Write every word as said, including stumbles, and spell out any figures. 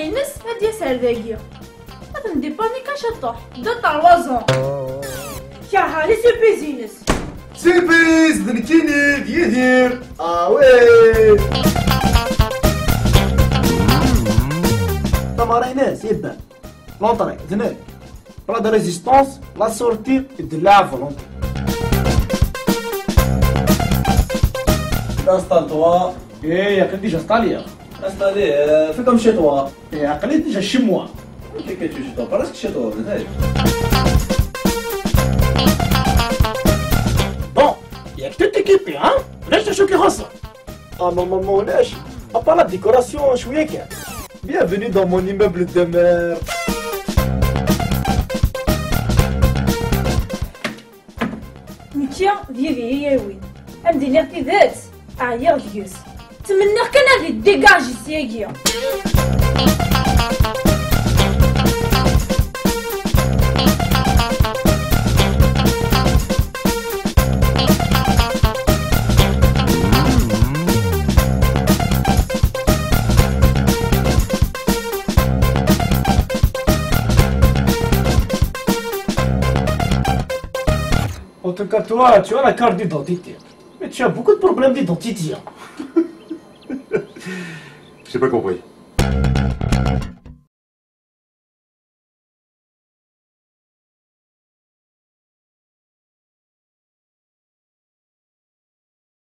Ines ad d-yas ar dagi. Ad ten-d-ipaniqa ciṭuḥ. De trois ans. Kerheɣ les surprises-ines. Surprise, d nekkini, d Yidir. Ah ouais. Tameɣra-ines, iban. L'entrée, d nekk. Plat de résistance, la sortie, de la volonté. Installe-toi. Eh, aql-i déjà installé. Installé, euh, fais comme chez toi. Eh, aql-i déjà chez moi. Ok, ok, tu es chez toi. Presque chez toi, vous savez. Bon, il y a que toute équipée, hein? Là, je suis qui ressort. Ah, maman, mon âge. À part la décoration, je suis bien. Bienvenue dans mon immeuble de demeure. Nekki d Yidir i yawin. Ad m-d-iniɣ tidet, ɛyiɣ deg-s. Ttmenniɣ kan ad idégage syagi. En tout cas, toi, tu as la carte d'identité. Mais tu as beaucoup de problèmes d'identité, hein. J'ai pas compris.